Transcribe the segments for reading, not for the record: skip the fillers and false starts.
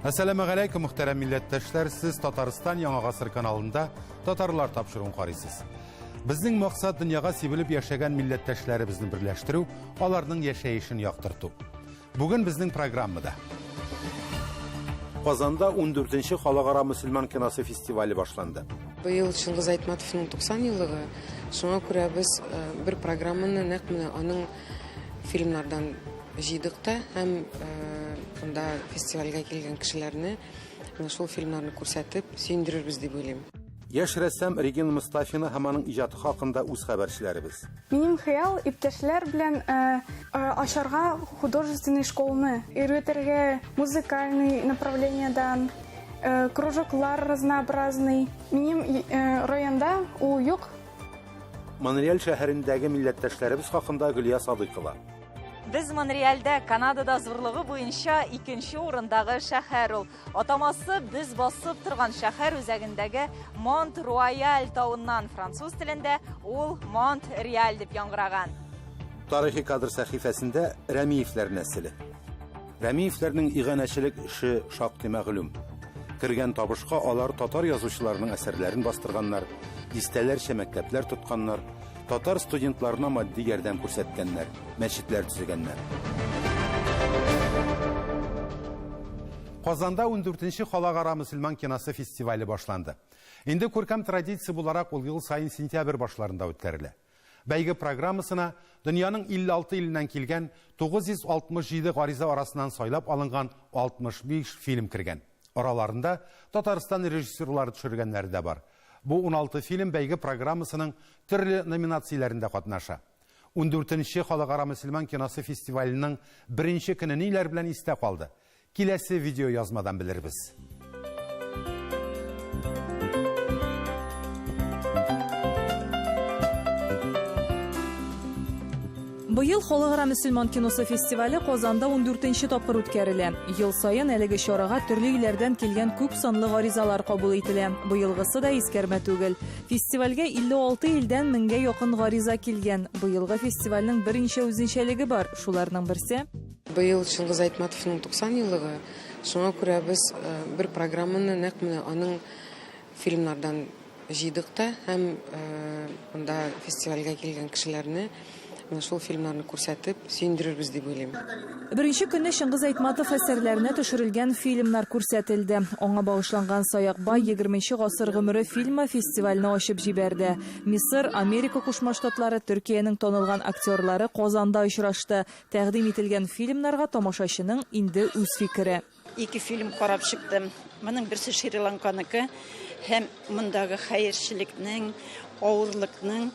Әссәламегаләйкүм, мөхтәрәм милләттәшләр! Сез Татарстан Яңа Гасыр каналында Татарлар тапшыруын карыйсыз. Безнең максат дөньяга сибелеп яшәгән милләттәшләребезне берләштерү, аларның яшәешен яктырту. Бүген безнең программада Казанда 14нче халыкара мөселман киносы фестивале башланды. Быел Чыңгыз Айтматовның 90 еллыгы, шуңа күрә без э, бер программаны нәкъ менә аның фильмнардан җыйдык та һәм монда фестивальгә килгән кешеләрне менә шул фильмнарны күрсәтеп сөендерербез дип уйлыйм. Яшь рәссам Регина Мостафина һәм аның иҗаты хакында үз хәбәрчеләребез. Минем хыял, иптәшләр белән ачарга художественный школны, өйрәтергә музыкальный направлениедан, кружоклар разнообразный. Минем районда ул юк. Монреаль шәһәрендәге милләттәшләребез хакында Гөлия Садыйкова. Без Монреальдә, Канадада зурлыгы буенча икенче урындагы шәһәр ул. Атамасы без басып торган шәһәр үзәгендәге Монт-Руаяль тавыннан, француз телендә ул Монт-Реаль дип яңгыраган. Тарихи кадр сәхифәсендә Рәмиевләр нәселе. Рәмиевләрнең иганәчелек эше шактый мәгълүм. Кергән табышка алар татар язучыларының әсәрләрен бастырганнар, дистәләрчә мәктәпләр тотканнар, татар студентларына матди ярдәм күрсәткәннәр, мәчетләр төзегәннәр. Казанда 14нче халыкара мөселман киносы фестивале башланды. Инде күркәм традиция буларак ул ел саен сентябрь башларында үткәрелә. Бәйге программасына дөньяның 56 иленнән килгән 967 гариза арасыннан сайлап алынган 65 фильм кергән. Араларында Татарстан режиссерлары төшергәннәре дә бар. Бу 16 фильм бәйге программасының төрле номинацияләрендә катнаша. 14нче халыкара мөселман киносы фестиваленең беренче көне ниләр белән истә калды? Киләсе видеоязмадан белербез. Быел Халыкара мөселман киносы фестивале Казанда 14нче тапкыр үткәрелә. Ел саен әлеге чарага төрле илләрдән килгән күп санлы гаризалар кабул ителә. Быелгысы да искәрмә түгел. Фестивальгә 56 илдән меңгә якын гариза килгән. Быелгы фестивальнең берничә үзенчәлеге бар. Шуларның берсе, Быел Чыңгыз Айтматовның 90 еллыгы, шуңа күрә без э, бер программаны нәкъ менә аның фильмнардан җыйдык та һәм э, монда фестивальгә килгән кешеләрне менә шул фильмнарны күрсәтеп сөендерербез дип уйлыйм. Беренче көнне Чыңгыз Айтматов әсәрләренә төшерелгән фильмнар күрсәтелде. Аңа багышланган Саякбай егерменче гасыр гомере фильмы фестивальне ачып җибәрде. Мисыр, Америка Кушма Штатлары, Төркиянең танылган актерлары Казанда очрашты. Тәкъдим ителгән фильмнарга тамашачының инде үз фикере. Ике фильм карап чыктым. Моның берсе Шри-Ланканыкы һәм мондагы хәерчелекнең, авырлыкның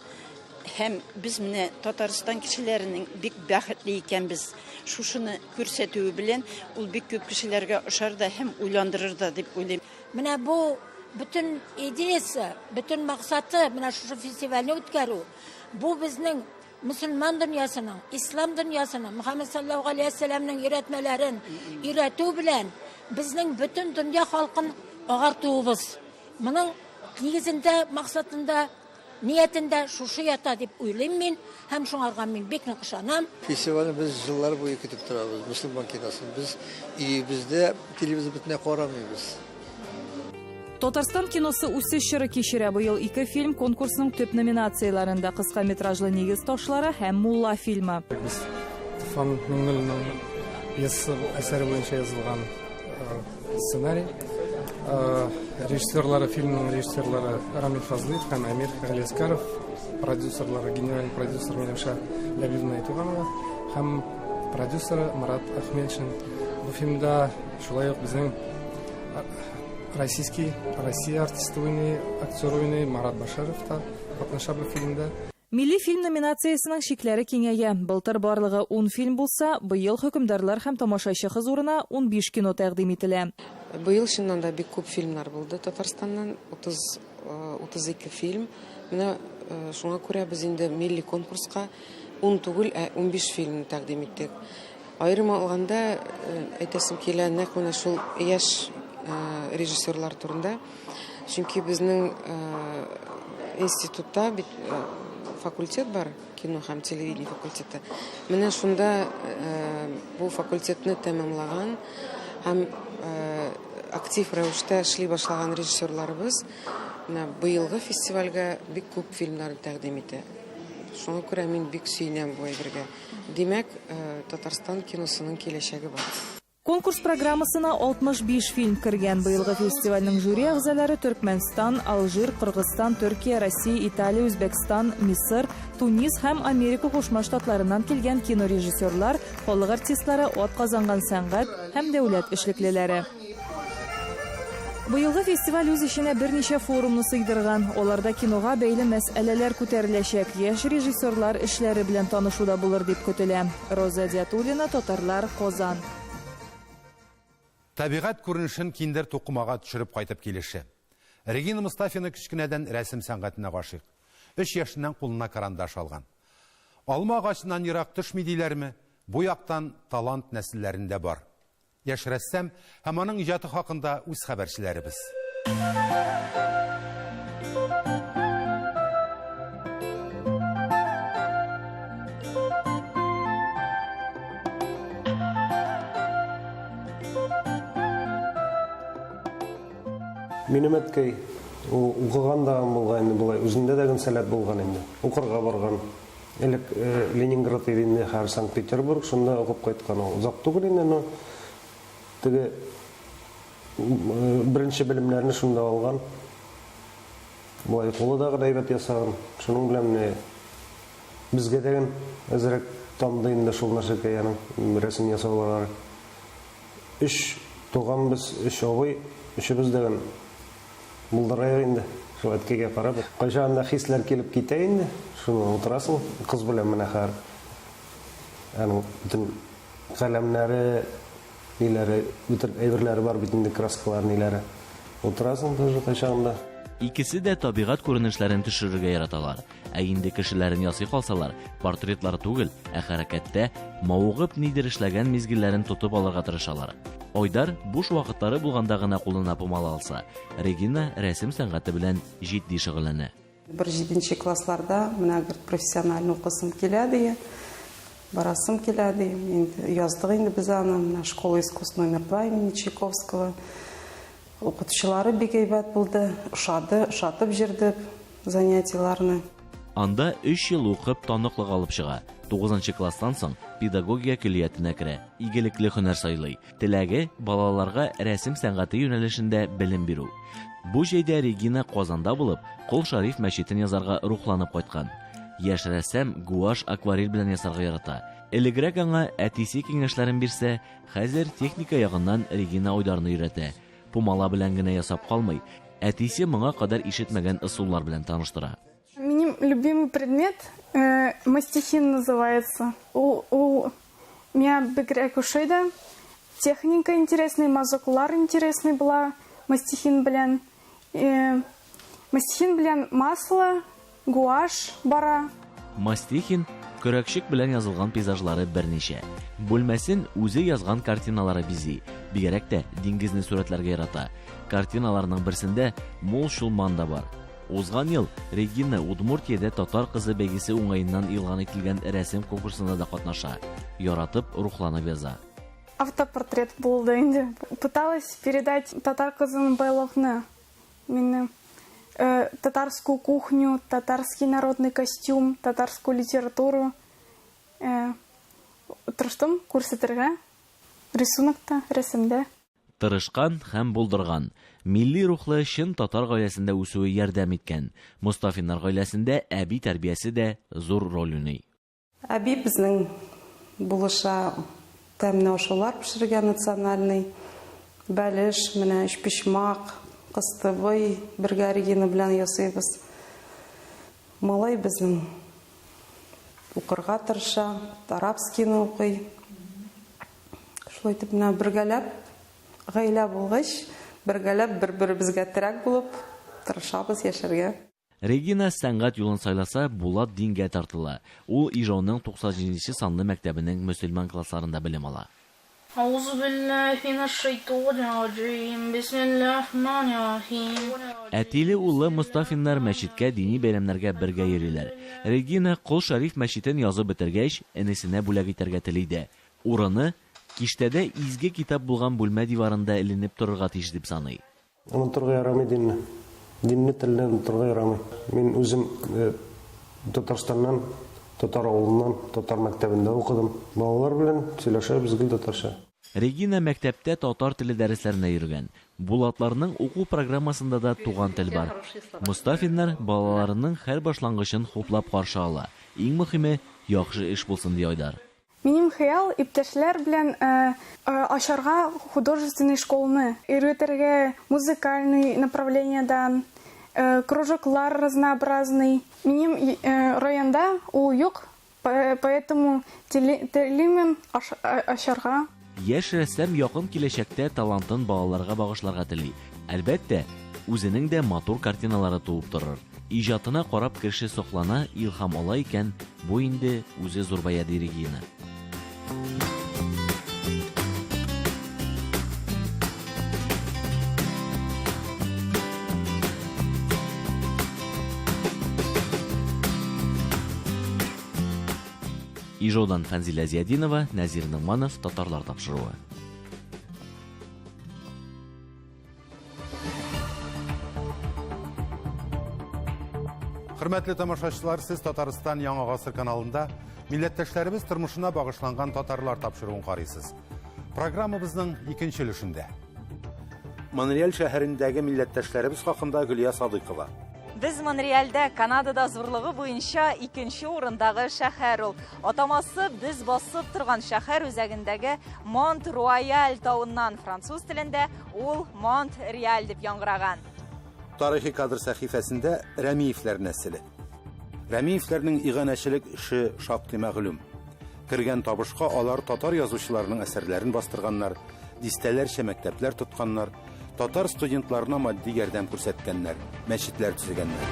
һәм без менә Татарстан кешеләренең бик бәхетле икәнбез. Шушыны күрсәтүе белән ул бик күп кешеләргә ошар да һәм уйландырыр да дип уйлыйм. Менә бу бөтен идеясы, бөтен максаты менә шушы фестивальне үткәрү. Бу безнең Мөселман дөньясының, ислам дөньясының, Мөхәммәд саллаллаһу галәйһи вәссәламнең өйрәтмәләрен өйрәтү белән безнең бөтен дөнья халкын агартуыбыз. Моның нигезендә, максатында, ниятендә шушы ята дип уйлыйм мин һәм шуңарга мин бик нык ышанам. Фестивальне без еллар буе көтеп торабыз, мөселман киносын. Без өебездә телевизор бөтенләй карамыйбыз. Татарстан киносы үсеш чоры кичерә. Быел ике фильм конкурсның төп номинацияләрендә кыска метражлы Нигез ташлары һәм Мулла фильмы. Без Туфан Миңнуллинның пьеса әсәре буенча язылган э, сценарий. Э, режиссерлары, фильмның режиссерлары Рамил Фазлыев һәм Әмир Галиәскаров, продюсерлары, генеральный продюсер Миләүшә Ләбибовна Айтуганова һәм продюсеры Марат Ахметшин. Бу фильмда шулай ук безнең Российский, Россия артисты уйный, актер уйный, Марат Башаров та катнаша бу фильмда. Милли фильм номинациясенең чикләре киңәя. Былтыр барлыгы ун фильм булса, быел хөкемдарлар һәм тамашачы хозурына 15 кино тәкъдим ителә. Быел чыннан да бик күп фильмнар булды Татарстаннан, 30, 32 фильм. Менә шуңа күрә без инде милли конкурска ун түгел, ә 15 фильмны тәкъдим иттек. Аерым алганда, әйтәсем килә, нәкъ менә шул яшь режиссерлар турында. Чөнки безнең институтта бит факультет бар, кино һәм телевидение факультеты. Менә шунда бу факультетны тәмамлаган Һәм актив рәвештә эшли башлаган режиссерларыбыз менә быелгы фестивальгә бик күп фильмнарны тәкъдим итә. Шуңа күрә мин бик сөенәм бу әйбергә. Димәк, Татарстан киносының киләчәге бар. Конкурс программасына 65 фильм кергән. Быелгы фестивальнең жюри әгъзалары Төркмәнстан, Алжир, Кыргызстан, Төркия, Россия, Италия, Үзбәкстан, Мисыр, Тунис һәм Америка Кушма Штатларыннан килгән кинорежиссерлар, халык артистлары, атказанган сәнгать һәм дәүләт эшлеклеләре. Быелгы фестиваль үз эченә берничә форумны сыйдырган. Аларда кинога бәйле мәсьәләләр күтәреләчәк, яшь режиссерлар эшләре белән танышу да булыр дип көтелә. Роза Диатуллина, Татарлар, Казан. Табигать күренешен киндер тукымага төшереп кайтып килеше. Регина Мостафина кечкенәдән рәсем сәнгатенә гашыйк. Өч яшеннән кулына карандаш алган. Алма агачыннан ерак төшми диләрме? Бу яктан талант нәселләрендә бар. Яшь рәссам һәм аның иҗаты хакында үз хәбәрчеләребез. Минем әткәй ул укыган да булган инде болай, үзендә дә гел сәләт булган инде. Укырга барган. Элек Ленинград иде инде, хәзер Санкт-Петербург, шунда укып кайткан ул. Озак түгел инде, но теге беренче белемнәрне шунда алган. Болай кулы да гына әйбәт ясаган. Шуның белән менә безгә дә әзрәк тамды инде шул нәрсәкәй аның рәсем ясаулары. Өч туган без, өч абый, өчебез дә Булдырыйк инде, шул әткәйгә карап. Кайчагында хисләр килеп китә инде, шуны утырасың, кыз белән менә хәзер аның бөтен каләмнәре, ниләре, бөтен әйберләре бар бит инде, краскалар, ниләре. Утырасың тоже кайчагында. Икесе дә табигать күренешләрен төшерергә яраталар. Ә инде кешеләрен ясый калсалар, портретлар түгел, ә хәрәкәттә, мавыгып нидер эшләгән мизгелләрен тотып алырга тырышалар. Айдар буш вакытлары булганда гына кулына пумала алса, Регина рәсем сәнгате белән җитди шөгыльләнә. Бер җиденче классларда менә говорит, профессионально укысым килә, ди, барасым килә, ди. Инде яздык инде без аны, менә школа искусств номер 2 имени Чайковского. Укытучылары бик әйбәт булды, ошады, ошатып җөрдек занятиеларны. Анда өч ел укып, таныклык алып чыга. Тугызынчы класстан соң педагогия көллиятенә керә, игелекле һөнәр сайлый. Теләге, балаларга рәсем сәнгате юнәлешендә белем бирү. Бу җәйдә Регина Казанда булып, Кол Шариф мәчетен язарга рухланып кайткан. Яшь рәссам гуашь, акварель белән ясарга ярата. Элегрәк аңа әтисе киңәшләрен бирсә, Хәзер техника ягыннан Регина Айдарны өйрәтә. Пумала белән генә ясап калмый, әтисе моңа кадәр ишетмәгән ысуллар белән таныштыра. Минем любимый предмет мастихин называется. Ул, ул миңа бигрәк ошый да. Техника интересный, мазоклар интересный була мастихин белән. Мастихин белән масло, Гуашь бара. Мастихин, көрәкчек белән язылган пейзажлары берничә. Бүлмәсен үзе язган картиналары бизи. Бигрәк тә диңгезне сурәтләргә ярата. Картиналарның берсендә мул чулман да бар. Узган ел Регина Удмуртиядә Татар кызы бәйгесе уңаеннан игълан ителгән рәсем конкурсында да катнаша. Яратып, рухланып яза. Автопортрет булды инде. Пыталась передать татар кызының байлыкны. Минем татарскую кухню, татарский народный костюм, татарскую литературу тырыштым күрсәтергә рисунокта, рәсемдә. Тырышкан һәм булдырган. Милли рухлы чын татар гаиләсендә үсүе ярдәм иткән. Мостафиннар гаиләсендә әби тәрбиясе дә зур роль уйный. Әби безнең булыша тәмле ашаулар пешерергә национальный, бәлеш, менә өчпочмак, кыстыбый бергә Регина белән ясыйбыз. Малай безнең укырга тырыша, арабскийны укый. Шулай итеп менә бергәләп, гаилә булгач, бергәләп бер-беребезгә терәк булып тырышабыз яшәргә. Регина сәнгать юлын сайласа, Булат дингә тартыла. Ул Ижауның 97 нче санлы мәктәбенең мөселман классларында белем ала. Әтиле-уллы Мостафиннар мәчеткә дини бәйрәмнәргә бергә йөриләр. Регина Кол Шәриф мәчетен язып бетергәч, энесенә бүләк итәргә тели дә. Урыны, Киштәдә изге китап булган бүлмә диварында эленеп торырга тиеш дип саный. Онытырга ярамый динне. Динне, телне онытырга ярамый. Мин үзем Татарстаннан, татар авылыннан, татар мәктәбендә укыдым. Балалар белән сөйләшәбез гел татарча. Регина мәктәптә татар теле дәресләренә йөргән. Булатларның уку программасында да туган тел бар. Мостафиннар балаларының һәр башлангычын хуплап каршы ала. Иң мөхиме, яхшы эш булсын, ди Айдар. Минем хыял, иптәшләр белән ачарга художественный школны, өйрәтергә музыкальный направлениедан, кружоклар разнообразный. Минем районда ул юк, поэтому телимен ачарга. Яшь рәссам якын киләчәктә талантын балаларга багышларга тели. Әлбәттә, үзенең дә матур картиналары туып торыр. Иҗатына карап кеше соклана, илһам ала икән, бу инде үзе зур бәя, ди Регина. Ижаудан Фәнзилә Зиятдинова, Нәзир Ногманов, Татарлар тапшыруы. Хөрмәтле тамашачылар, сез Татарстан Яңа гасыр каналында милләттәшләребез тормышына багышланган татарлар тапшыруын карыйсыз. Программабызның икенче өлешендә. Монреаль шәһәрендәге милләттәшләребез хакында Гөлия Садыйкова. Без Монреальдә, Канадада зурлыгы буенча икенче урындагы шәһәр ул. Атамасы без басып торган шәһәр үзәгендәге Монт-Руаяль тавыннан, француз телендә ул Монт-Реаль дип яңгыраган. Тарихи кадр сәхифәсендә Рәмиевләр нәселе. Рәмиевләрнең иганәчелек эше шактый мәгълүм. Кергән табышка алар татар язучыларының әсәрләрен бастырганнар, дистәләрчә мәктәпләр тотканнар, татар студентларына матди ярдәм күрсәткәннәр, мәчетләр төзегәннәр.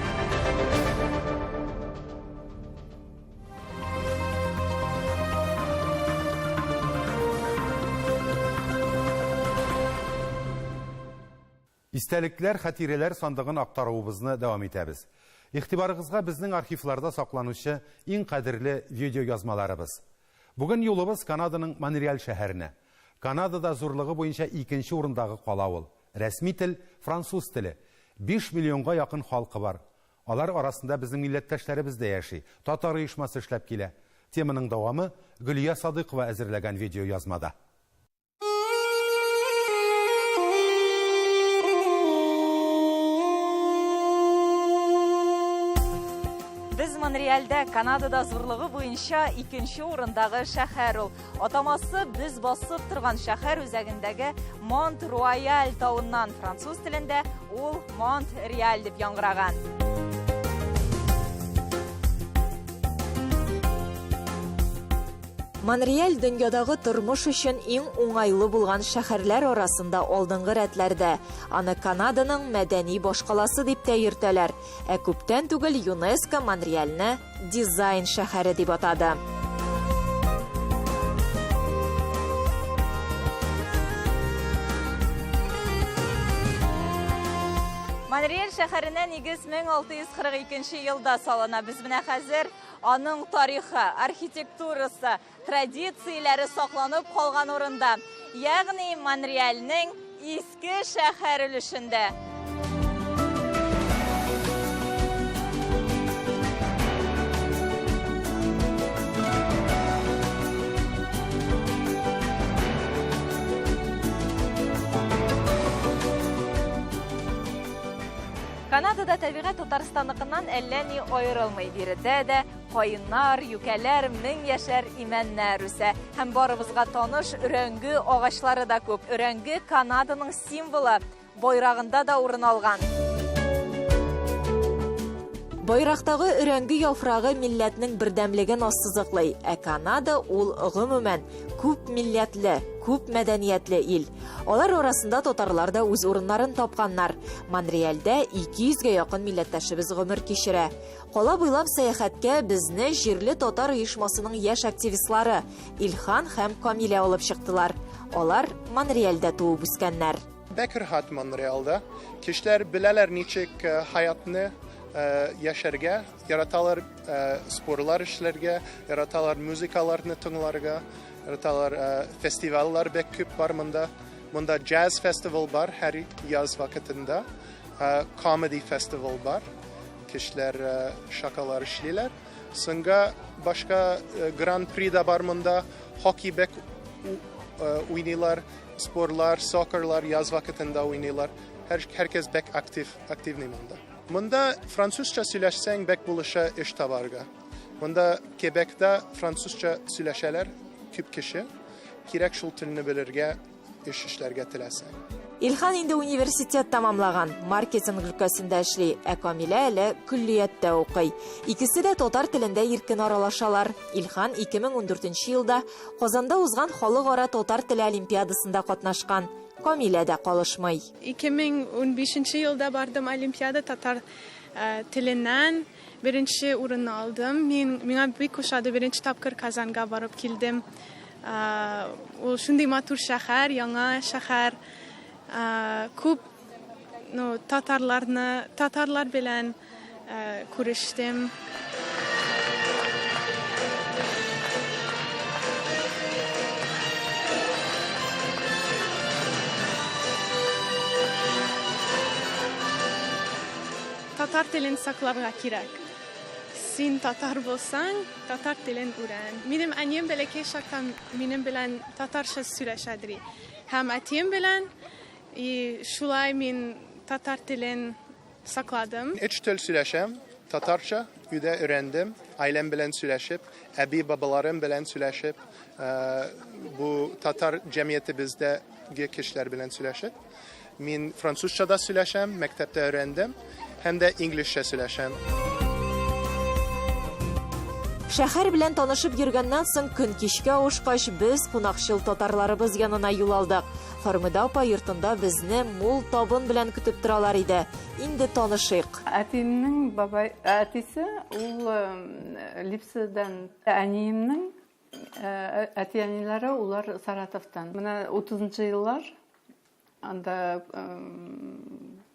Истәлекләр, хатирәләр сандыгын актаруыбызны дәвам итәбез. Игътибарыгызга безнең архивларда сакланучы иң кадерле видеоязмаларыбыз. Бүген юлыбыз Канаданың Монреаль шәһәренә. Канадада зурлыгы буенча икенче урындагы кала ул. Рәсми тел, француз теле. 5 миллионга якын халкы бар. Алар арасында безнең милләттәшләребез дә яши. Татар оешмасы эшләп килә. Теманың дәвамы Гөлия Садыйкова әзерләгән видеоязмада. Без Монреальдә, Канадада зурлыгы буенча икенче урындагы шәһәр ул. Атамасы без басып торган шәһәр үзәгендәге Монт-Руаяль тавыннан, француз телендә ул Монт-Реаль дип яңгыраган. Монреаль дөньядагы тормыш өчен иң уңайлы булган шәһәрләр арасында алдынгы рәтләрдә. Аны Канаданың мәдәни башкаласы дип тә йөртәләр. Ә күптән түгел ЮНЕСКО Монреальне дизайн шәһәре дип атады. Монреаль шәһәренә нигез 1642 елда салына. Без менә хәзер аның тарихы, архитектурасы, традицияләре сакланып калган урында, ягъни Монреальнең иске шәһәр өлешендә. Канадада табигать Татарстанныкыннан әллә ни аерылмый. Биредә дә каеннар, юкәләр, меңьяшәр имәннәр үсә. Һәм барыбызга таныш өрәңге агачлары да күп. Өрәңге Канаданың символы, байрагында да урын алган. Байрактагы өрәңге яфрагы милләтнең бердәмлеген ассызыклый. Ә Канада ул гомумән күп милләтле, күп мәдәниятле ил. Алар арасында татарлар да үз урыннарын тапканнар. Монреальдә 200 гә якын милләттәшебез гомер кичерә. Кала буйлап сәяхәткә безне җирле татар оешмасының яшь активистлары Илхан һәм Камилә алып чыктылар. Алар Монреальдә туып үскәннәр. Бик рәхәт Монреальдә. Кешеләр беләләр ничек э, хаятны яшәргә, яраталар спорлар эшләргә, яраталар музыкаларны тыңларга, яраталар фестивальләр бик күп бар монда. Монда джаз фестиваль бар һәр яз вакытында, комеди фестиваль бар. Кешеләр шакалар эшлиләр. Соңга башка гран-при да бар монда. Хоккей бик уйныйлар, спорлар, сокерлар яз вакытында уйныйлар. Һәркез бик актив, активный монда. Монда французча сөйләшсәң бик булыша эш табарга. Монда Кебекта французча сөйләшәләр күп кеше. Кирәк шул телне белергә, эш эшләргә теләсәң. Илхан инде университет тәмамлаган, маркетинг өлкәсендә эшли, ә Камилә әле көллияттә укый. Икесе дә татар телендә иркен аралашалар. Илхан 2014 елда Казанда узган халыкара татар теле олимпиадасында катнашкан. Камилә дә калышмый. 2015 елда бардым олимпиада татар теленнән беренче урынны алдым. Мин миңа бик ошады, беренче тапкыр Казанга барып килдем. Ул шундый матур шәһәр, яңа шәһәр. Күп ну, татарларны, татарлар белән күрештем. Татар телен сакларга кирәк. Син татар булсаң, татар телен өйрән. Минем әнием бәләкәй чакта минем белән татарча сөйләшәдер. Һәм әтием белән, и шулай мин татар телен сакладым. Өч тел сөйләшәм, татарча өйдә өйрәндем, гаиләм белән сөйләшеп, әби-бабаларым белән сөйләшеп, бу татар җәмгыятебездәге кешеләр белән сөйләшеп. Мин французча да сөйләшәм, мәктәптә өйрәндем, һәм дә инглизчә сөйләшәм. Шәһәр белән танышып йөргәннән соң көн кичкә авышкач, без кунакчыл татарларыбыз янына юл алдык. Фармида апа йортында безне мул табын белән көтеп торалар иде. Инде танышыйк. Әтиемнең бабай, әтисе ул Липсыдан, әниемнең әти-әниләре улар Саратовтан. Менә 30 еллар анда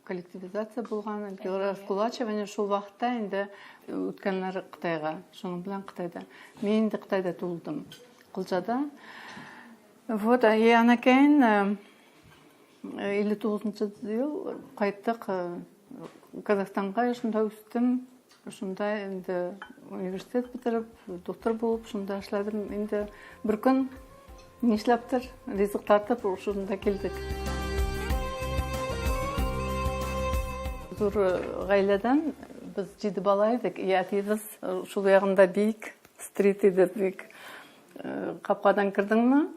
коллективизация булган, раскулачивание, шул вакытта инде үткәннәр Кытайга, шуның белән Кытайда. Мин инде Кытайда тулдым, Кулчада. Вот, и анакәйн 59 ел кайттык Казахстанга, шунда үстем, шунда инде университет бетереп, доктор булып, шунда эшләдем. Инде бер көн нишләптер, ризык тартып, шунда килдек. Зур гаиләдән без 7 бала идек. И әтиебез шул ягында бик стрит иде, бик. Капкадан кердеңме,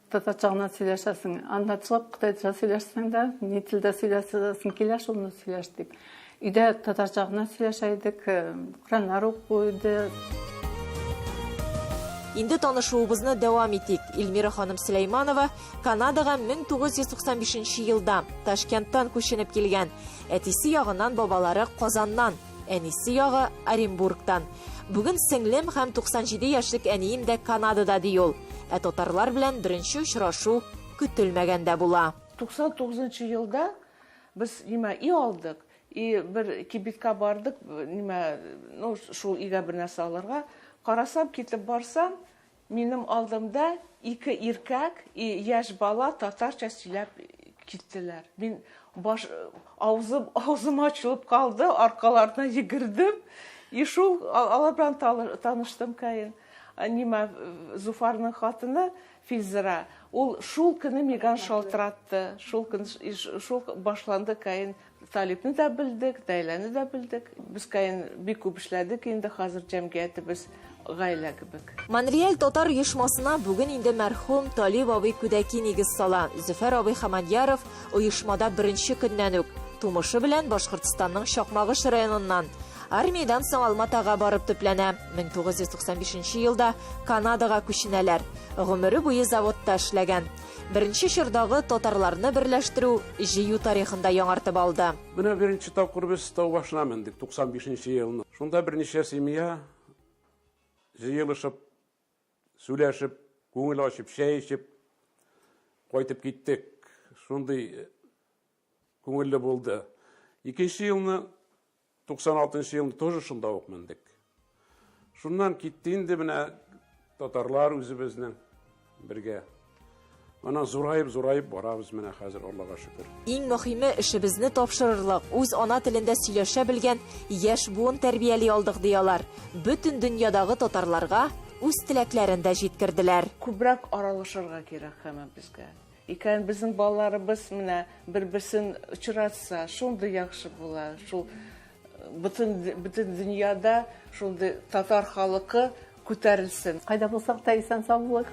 татарча гына сөйләшәсең. Анда чыгып кытайча сөйләшсәң дә, ни телдә сөйләшәсең килә, шуны сөйләш дип. Өйдә татарча гына сөйләшә идек, Коръәннәр уку иде. Инде танышуыбызны дәвам итик. Эльмира ханым Сөләйманова Канадага 1995 елда Ташкенттан күченеп килгән. Әтисе ягыннан бабалары Казаннан, әнисе ягы Оренбургтан. Бүген сеңлем һәм 97 яшьлек әнием дә Канадада, ди ул. Ә татарлар белән беренче очрашу көтелмәгәндә була. 99 елда без нимә и алдык, и бер кибеткә бардык, нимә, ну, шул өйгә бер нәрсә алырга. Карасам, китеп барсам, минем алдымда ике иркәк и яшь бала татарча сөйләп киттеләр. Мин баш, аузым, аузым ачылып калды, аркаларына йөгердем. И шул алар белән таныштым каен. Нимә, Зуфарның хатыны Филзира, ул шул көне миган шалтыратты. Шул көн, шул башланды каен. Талипны да белдек, Дәйләне дә белдек. Без каен бик күп эшләдек инде, хәзер җәмгыятебез гаилә кебек. Монреаль татар оешмасына бүген инде мәрхүм Талип абый Күдәки нигез сала. Зөфәр абый Хамадьяров оешмада беренче көннән үк. Тумышы белән Башкортстанның Чакмагыш районыннан. Армиядән соң Алматага барып төпләнә. 1995 елда Канадага күченәләр. Гомере буе заводта эшләгән. Беренче чордагы татарларны берләштерү җыю тарихында яңартып алды. Менә беренче тапкыр без тау башына мендек 95 елны. Шунда берничә семья җыелышып, сөйләшеп, күңел ачып, чәй эчеп кайтып киттек. Шундый күңелле булды. Икенче елны 96 елны тоже шунда ук мендек. Шуннан китте инде менә татарлар үзебезнең бергә. Ана зураеп-зураеп барабыз менә хәзер, Аллага шөкер. Иң мөһиме, эшебезне тапшырырлык, үз ана телендә сөйләшә белгән яшь буын тәрбияли алдык, ди алар. Бөтен дөньядагы татарларга үз теләкләрен дә җиткерделәр. Күбрәк аралашырга кирәк һәммәбезгә. Икән безнең балаларыбыз менә бер-берсен очратса, шундый яхшы була. Шул бөтен бөтен дөньяда шундый татар халкы күтәрелсен. Кайда булсак та исән-сау булыйк.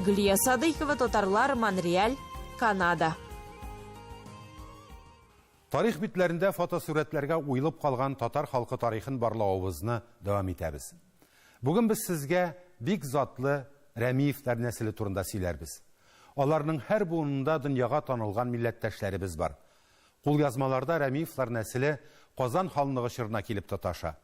Гөлия Садыйкова, Татарлар, Монреаль, Канада. Тарих битләрендә фотосурәтләргә уелып калган татар халкы тарихын барлавыбызны дәвам итәбез. Бүген без сезгә бик затлы Рәмиевләр нәселе турында сөйләрбез. Аларның һәр буынында дөньяга танылган милләттәшләребез бар. Кулъязмаларда Рәмиевләр нәселе Казан ханлыгы чорына килеп тоташа.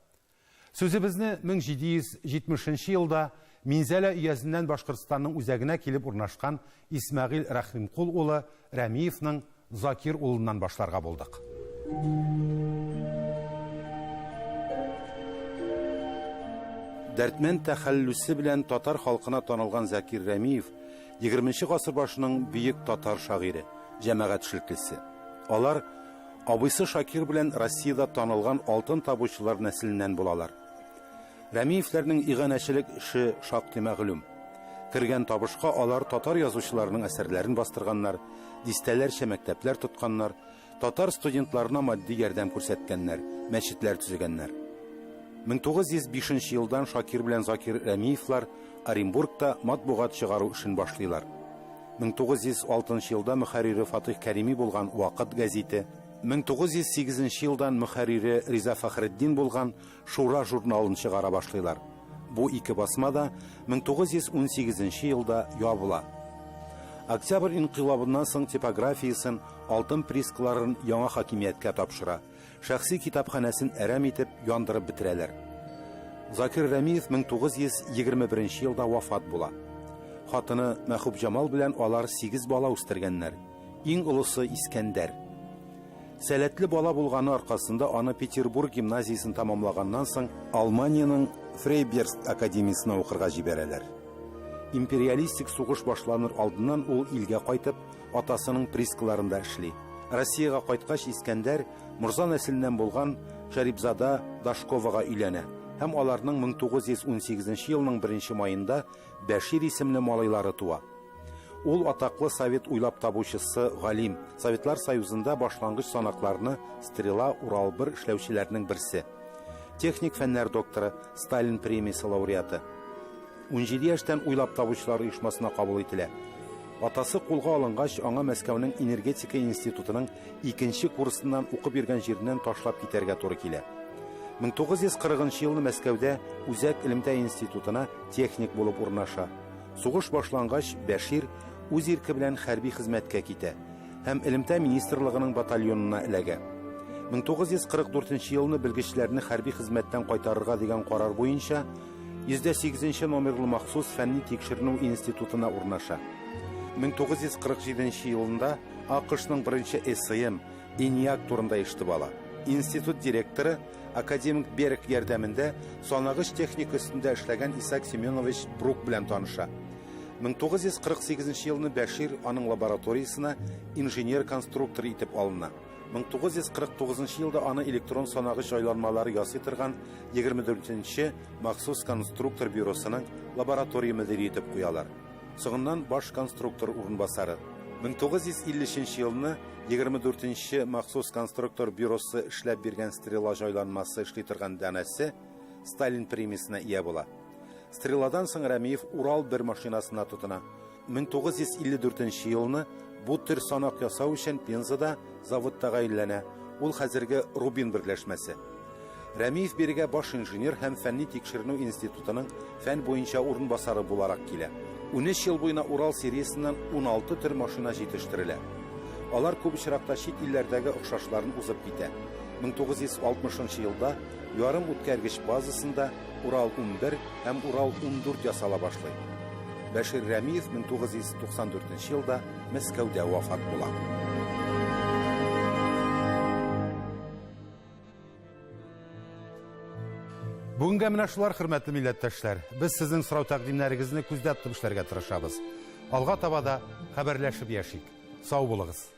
Сүзебезне 1770 нче елда Минзәлә өязеннән Башкортстанның үзәгенә килеп урнашкан Исмәгыйль Рәхимкул улы Рәмиевның Закир улыннан башларга булдык. Дәрдмәнд тәхәллүсе белән татар халкына танылган Закир Рәмиев, егерменче гасыр башының бөек татар шагыйре, җәмәгать эшлеклесе. Алар абыйсы Шакир белән Россиядә танылган алтын табучылар нәселеннән булалар. Рәмиевләрнең иганәчелек эше шактый мәгълүм. Кергән табышка алар татар язучыларының әсәрләрен бастырганнар, дистәләрчә мәктәпләр тотканнар, татар студентларына матди ярдәм күрсәткәннәр, мәчетләр төзегәннәр. 1905 елдан Шакир белән Закир Рәмиевлар Оренбургта матбугат чыгару эшен башлыйлар. 1906 елда мөхәррире Фатыйх Кәрими булган Вакыт гәзите, 1908 елдан мөхәррире Риза Фәхретдин булган Шура журналын чыгара башлыйлар. Бу ике басма да 1918 елда ябыла. Октябрь инкыйлабыннан соң типографиясен, алтын прискларын яңа хакимияткә тапшыра. Шәхси китапханәсен әрәм итеп, яндырып бетерәләр. Закир Рәмиев 1921 елда вафат була. Хатыны Мәхүбҗамал белән алар сигез бала үстергәннәр. Иң олысы Искәндәр. Сәләтле бала булганы аркасында аны Петербург гимназиясен тәмамлаганнан соң Алманиянең Фрейберст академиясенә укырга җибәрәләр. Империалистик сугыш башланыр алдыннан ул илгә кайтып, атасының прискаларында эшли. Россиягә кайткач Искәндәр морза нәселеннән булган Шәрипзада Дашковага өйләнә һәм аларның 1918 елның беренче маенда Бәшир исемле малайлары туа. Ул атаклы совет уйлап табучысы, галим, Советлар Союзында башлангыч санакларны Стрела, Урал-бер эшләүчеләрнең берсе. Техник фәннәр докторы, Сталин премиясе лауреаты. 17 яшьтән уйлап табучылар оешмасына кабул ителә. Атасы кулга алынгач, аңа Мәскәүнең энергетика институтының икенче курсыннан укып йөргән җиреннән ташлап китәргә туры килә. 1940 елны Мәскәүдә Үзәк элемтә институтына техник булып урнаша. Сугыш башлангач, Бәшир үз ирке белән хәрби хезмәткә китә һәм элемтә министрлыгының батальонына эләгә. 1944 елны белгечләрне хәрби хезмәттән кайтарырга дигән карар буенча 108 нче номерлы махсус фәнни тикшеренү институтына урнаша. 1947 елында АКШның беренче ЭСМ, ЭНИАК турында ишетеп ала. Институт директоры академик Берг ярдәмендә санагыч техника өстендә эшләгән Исаак Семенович Брук белән таныша. 1948 елны Бәшир аның лабораториясенә инженер-конструктор итеп алына. 1949 елда аны электрон санагыч җайланмалары ясый торган 24 нче махсус конструктор бюросының лаборатория мөдире итеп куялар. Соңыннан баш конструктор урынбасары. 1953 елны 24 нче махсус конструктор бюросы эшләп биргән Стрела җайланмасы эшли торган данәсе Сталин премиясенә ия була. Стреладан соң Рәмиев Урал бер машинасына тотына. 1954 елны бу төр санак ясау өчен Пензада завод тәгаенләнә, ул хәзерге Рубин берләшмәсе. Рәмиев бирегә баш инженер һәм фәнни тикшеренү институтының фән буенча урынбасары буларак килә. 13 ел буена Урал сериясеннән 16 төр машина җитештерелә. Алар күп очракта чит илләрдәге охшашларын узып китә. 1960 елда ярым үткәргеч базасында Урал 11 һәм Урал 14 ясала башлый. Бәшир Рәмиев 1994 елда Мәскәүдә вафат була. Бүгенгә менә шулар, хөрмәтле милләттәшләр. Без сезнең сорау-тәкъдимнәрегезне күздә тотып эшләргә тырышабыз. Алга таба да хәбәрләшеп яшик. Сау булыгыз.